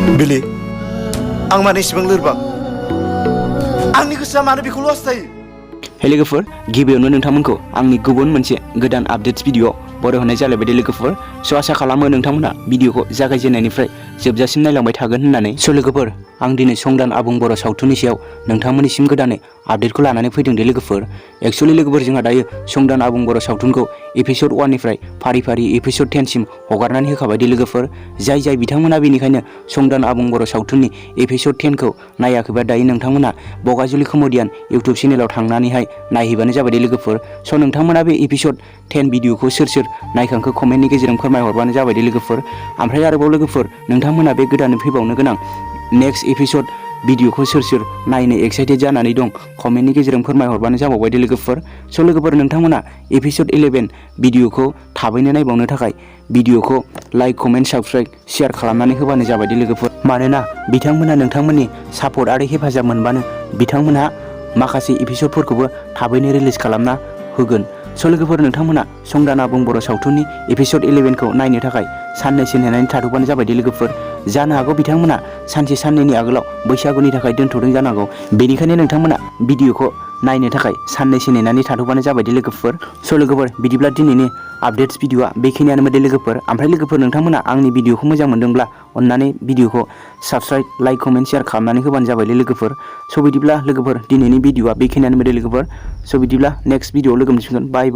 बिलि आं मानो इसेबां लोरबां आंनि गोसोआ मानो बेखौल' हास्थायो हे लोगोफोर गिबियावनो नोंथांमोनखौ आंनि गुबुन मोनसे गोदान आपडेट्स भिडिअ बर' होनाय जालायबाय लोगोफोर स' आसा खालामो नोंथांमोना भिडिअखौ जागायजेननायनिफ्राय जोबजासिम नायलांबाय थागोन होननानै स' लोगोफोर आं दिनै संदान आबुं बर' सावथुननि सायाव नोंथांमोननिसिम गोदानै आपडेटखौ लानानै फैदों दे लोगोफोर एक्चुअली लोगोफोर जोंहा दायो संदान आबुं बर' सावथुनखौ एपिसड 1 निफ्राय फारि फारि एपिसड 10 सिम हगारनानै होखाबाय दे लोगोफोर जाय बिथांमोना बेनिखायनो संदान आबुं बर' सावथुननि एपिसड 10 खौ नायाखैबा दायो नोंथांमोना बगाजुलि कमेडियान इउटुब चेनेलाव थांनानैहाय नायहैबानो जाबाय दे लोगोफोर स' नोंथांमोना बे एपिसड 10 भिडिअखौ सोर नायखांखो कमेन्टनि गेजेरजों फोरमायहरबानो जाबाय दे लोगोफोर ओमफ्राय आरोबाव लोगोफोर नोंथांमोना बे गोदानै फैबावनो गोनां नेक्स्ट एपिसड भिडिअखौ सोर नायनो एक्साइटेड जानानै दं कमेन्टनि गेजेरजों फोरमायहरबानो जाबावबाय दे लोगोफोर स' लोगोफोर नोंथांमोना एपिसड 11 भिडिअखौ थाबैनो नायबावनो थाखाय भिडिअखौ लाइक कमेन्ट साबस्क्राइब शेयार खालामनानै होबानो जाबाय दे लोगोफोर मानोना बिथांमोना नोंथांमोननि सापर्ट आरो हेफाजाब मोनबानो बिथांमोनहा माखासे एपिसडफोरखौबो थाबैनो रिलिज खालामना होगोन स' लोगोफोर नोंथांमोना संदान आबुं बर' सावथुननि एपिसड 11 खौ नायनो थाखाय साननैसो नेनानै थाथ'बानो जाबाय दे लोगोफोर जानो हागौ बिथांमोना सानसे साननैनि आगोलाव बैसागुनि थाखाय दोनथ'दों जानांगौ बेनिखायनो नोंथांमोना भिडिअखौ नायनो थाखाय साननैसो नेनानै थाथ'बानो जाबाय दे लोगोफोर स' लोगोफोर बिदिब्ला दिनैनि आपडेट्स भिडिअआ बेखिनियानोमोन दे लोगोफोर ओमफ्राय लोगोफोर नोंथांमोना आंनि भिडिअखौ मोजां मोनदोंब्ला अन्नानै भिडिअखौ साबस्क्राइब लाइक कमेन्ट शेयार खालामनानै होबानो जाबाय दे लोगोफोर स' बिदिब्ला लोगोफोर दिनैनि भिडिअआ बेखिनियानोमोन दे लोगोफोर स' बिदिब्ला नेक्स्ट भिडिअआव लोगो मोनफिनगोन बाय